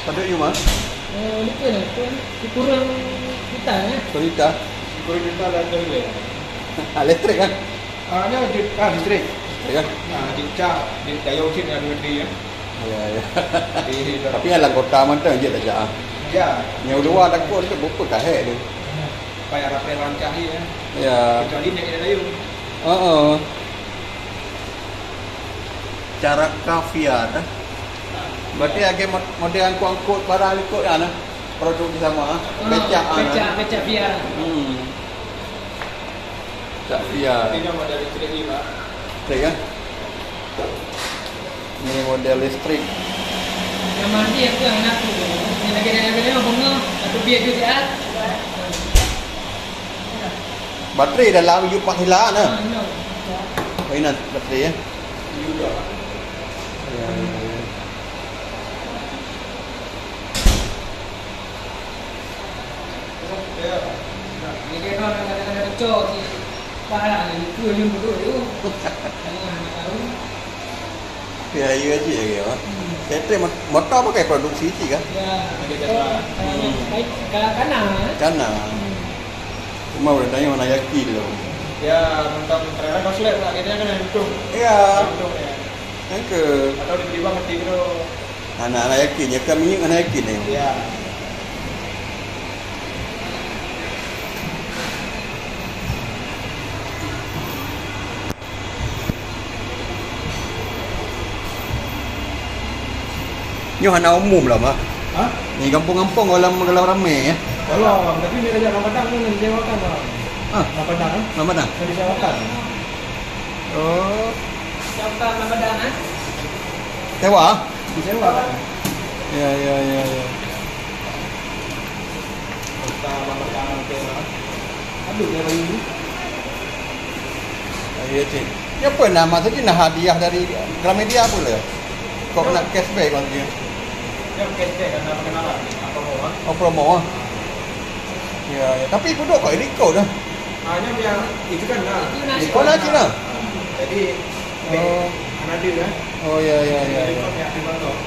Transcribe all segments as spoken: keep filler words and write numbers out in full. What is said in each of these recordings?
Padum yum, ah? Eh, lupa lah, tu, tu kurang juta, eh. Kurang juta? Kurang juta dah ada, ya. Ah, elektrik, kan? Ah, ni je, ah, listrik. Listrik, kan? Ah, je cak, je dayung cit dengan bateri, ya. Ya, ya. Tapi yang dalam kota mantong je tak cak, ah. Ya. Yang luar takut tu, bupa kahek tu. Payah rapat rancah je, ya. Ya. Kecuali nak kena dayung. Heeh. Cara kafia dah. Berarti lagi mod-, model angkut-angkut barang likot kan, ah? Produk sama, ah? Ah, becak, ah, becak, becak Via. Hmm. Becak Via. Tapi nama dari Cik Lee, Pak. Baik, kan? Ini model listrik. Yang mandi aku yang nak tu. Yang lagi, lagi, lagi, bunga, satu biar tu sihat. Baterai dalam yub pat hila na. Ah, no. Oh, ini baterai, ya? Ya, ya, ya. Ini kan kadang-kadang cocok si pahala ni, tu yang bodoh tu. Jangan tahu. Ya, iya je ya. Hmm. Baterai mot-, motor pakai produksi cik kah? Ya, motor, hmm, baik, ka-, kanan, eh. Kanan. Hmm. Cuma udah tanya mana yakin tu. Ya, motor trailer kau selek pula, kita kena untung. Ya. Untung ya. Yang ke? Atau tiba-tiba mati tu. Anak-anak yakin, ya kan minyak anak yakin ni. Ya. Nyoe hana umum lah, Mak. Ha? Ni gampông-gampông dalam, dalam ramé, ya. Kalau, tapi ni raja Ramadan ni disewakan, Mak. Ah. Ramadan, eh? Ramadan. Saya disewakan. Oh. Sewakan Ramadan, eh? Sewa? Disewa. Ya, ya, ya, ya. Aduh, dia bayu ni. Ya, cik. Ya, apa nama tadi? Nah, hadiah dari Gramedia apa le? Kok kena cashback maksudnya? Dia cashback karena perkenalan. Apa mau, ah? Oh, promo, ah. Ya, ya. Tapi pun kok ini kau dah. Hanya dia itu kan lah. Itu nasi. Kau nak cina? Jadi, oh, ada kan? Oh, ya, ya, ya, ya. Itu kan yang di bawah.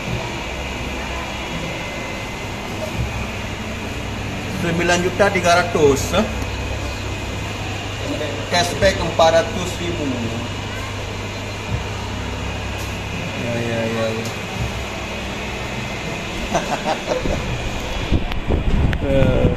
Sembilan juta tiga ratus, eh? Cashback empat ratus ribu. Ya, ya, ya, ya. Eh,